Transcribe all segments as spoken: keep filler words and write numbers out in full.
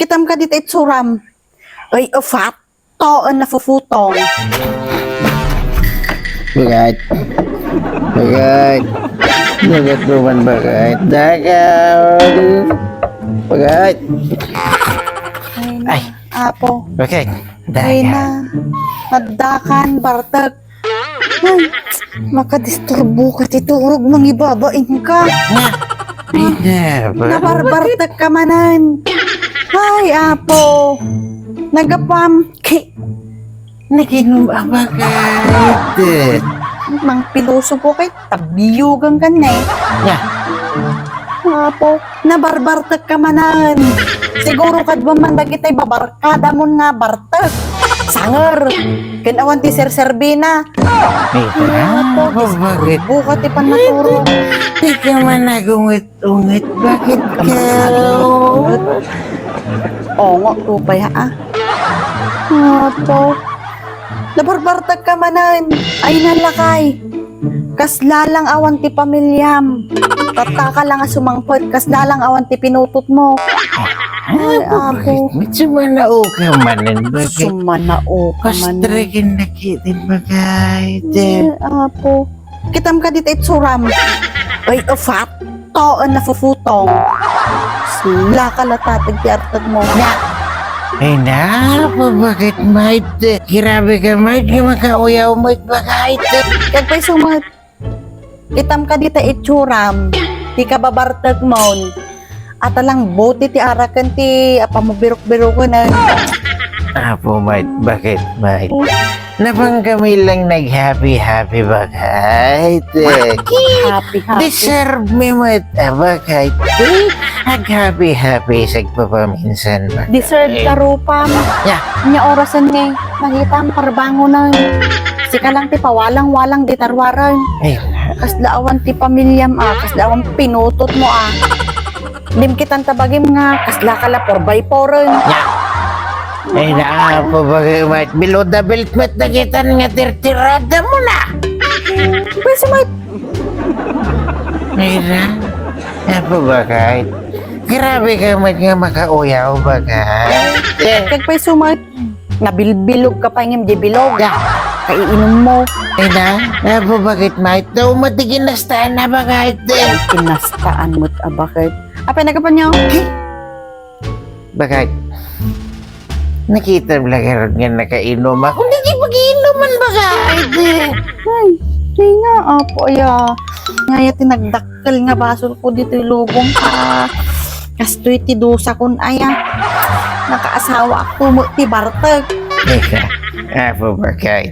Kitam kadi ta itsuram. Ay, afat. Toen na fufutong. Bagay. Bagay. Nagat naman, bagay. Dagan. Bagay. Ay, na. Ay. Apo. Bagay. Ay, dagan. Na. Addakan, bartek. Ay, makadisturbo ka ti turog, mangibabain ka. Nga. Ay, never. Nabarbartek ka manen. Ay, apo. Nagapam. Ki-, naginom a bagay. Mang pilosopo kay tabiyogan ka na eh. Nga. Apo. Nabarbartek ka manen. Siguro kadua man dagitay babarkada mon nga bartek. Sanger. Ken awan ti serserbina. Ay, ah, bakit? Buka ti panaturog. Di ka man nagunget-unget. Bakit ka? Ongo, rupaya, ah. Apo. Nabarbartek ka manen. Ay, nalakay. Kasla lang awan ti pamilyam. Tattaka lang a sumangpet, kasla lang awan ti pinutotmo. Ay, apo. Medyo manao ka manen, bakit? Sumanao ka manen. Kastra ken nakitin bagay. Ay, apo. Kitam kadi ta itsuram. Ay, afat. Toen na fufutong. Sula ka latatag ti artagmo. Nga. Ay, na, bakit, mait? Grabe ka, mait, nga makauyaw, mait, bakit? Kagpay sumat. Kitam kadi ta itsuram. Ti kababartek mon. Ata lang buti ti araken ti apamabirok-biroken, eh. Apo, mait, bakit, mait? Napang kami lang nag-happy-happy, bagay. Happy-happy. Deserve me met, a bagay. Ag-happy-happy, sagpapaminsan, bagay. Deserve ka, rupam. Ya. Nya orasen ni, nakita ang parbangonan. Sika lang ti pawalang-walang di tarwaran. Ay. Kasla awan ti pamilyam, ah. Kasla awan pinutot mo, ah. Limkitan ta bagim nga, kasla ka la four by four-en. Ya. Ay, naapo bagay, mait. Below the belt, mait, nakitan nga tirtirada mo na. Pwes, mait. Ay, na. Apo bagay. Grabe ka, mait, nga makauyaw, bagay. Kag pwes, mait. Nabilbilog ka pa ngem di bilog. Ya. Kaiinom mo. Ay, na. Apo bagay, mait. Daw matiginastaan na, bagay. Kinastaan mo't a bakit. Apay, nagkapan niyo? Bagay. Nakita mo lang nga nakainom ako. Hindi di pag-iinuman, bagay. Ay, di nga, apo, aya. Ngaya ti nagdakkel nga basol ko ditoy lubong. Ah, kastoy ti dusa kun aya. Nakaasawa ako mo ti barteg. Teka, apo, bagay.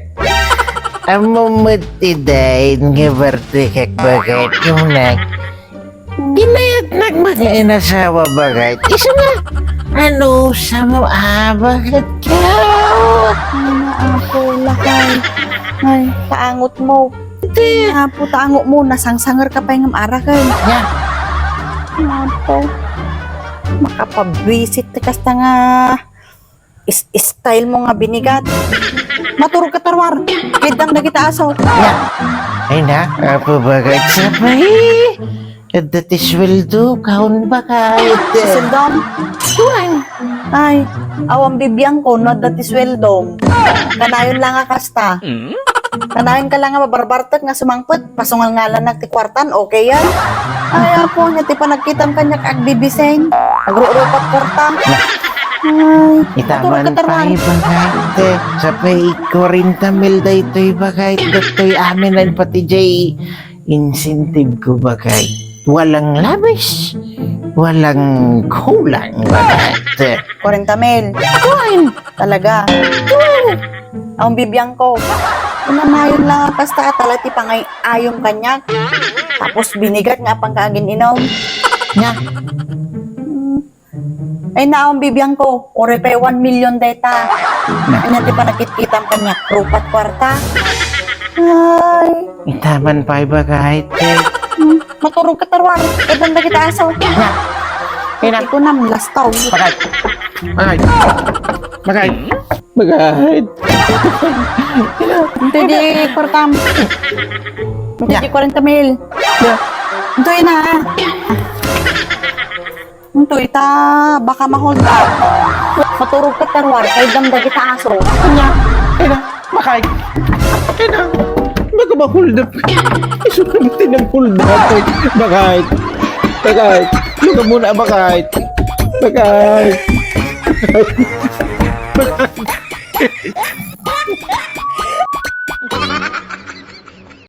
Amo met ti dain nga barteg, bagay. Yung nag- Kinayat nagmagain asawa, bagay. Isu nga, ano, samo, ah, bakit ka? Ano, apo, lakay. Ay, taangot mo. Iti. Apo, taangot mo, nasangsanger ka pa yung arakan. Ya. Apo, makapabwisit ka kasta nga is-, style mo nga binigat. Maturog ka tarwar. Kiddam dagita aso. Ya. Ay na, apo bagay. Sabay. Adda ti sweldo, kaon bagay. Sweldo? Tuwan. Ay, awan bibiang ko, no, adda ti sweldo. Kanayon lang nga kasta. Kanayon ka lang nga mabarbartek nga sumangpet. Pasungal nga lang ti kwartan, okay yan? Ay, apo, nya ti panagkitam kaniak agbibiseng. Agrurupat kwarta. Ay, itaman pay, bagay. Te, sapay kwarenta mil daytoy, bagay. Daytoy amin pati jay incentive ko, bagay. Walang labis, walang kulang, bagay. Te. Kwarenta mil. Kuan. Talaga. Kuan. Ang bibiyang ko. Inanayon lang ang kasta, tala ti pangay-ayom kaniak. Tapos binigat nga apang ka agin-inom. Nya. Mm. Ay, naong bibiyang ko, ore pay one million deta. Nya. Anya ti panakitkitam kaniak, rupat kwarta. Ay. Itaman pay bagay, te. Hmm, maturog ka tarwar. Iban dagita aso. Nya. Ina. Iko nam lastaw. Bagay. Bagay. Bagay. Bagay. Ito di kwartam. Ito di kwarenta mil. Ito na. Ito ita, baka ma-hold up. Maturog ka, Tarwar, kay damdam kita aso. Anya, ay na, bakay. Ay na, baka ma-hold up. Isu ka mo tinang hold up. Bakay. Bakay. Luka muna, bakay. Bakay.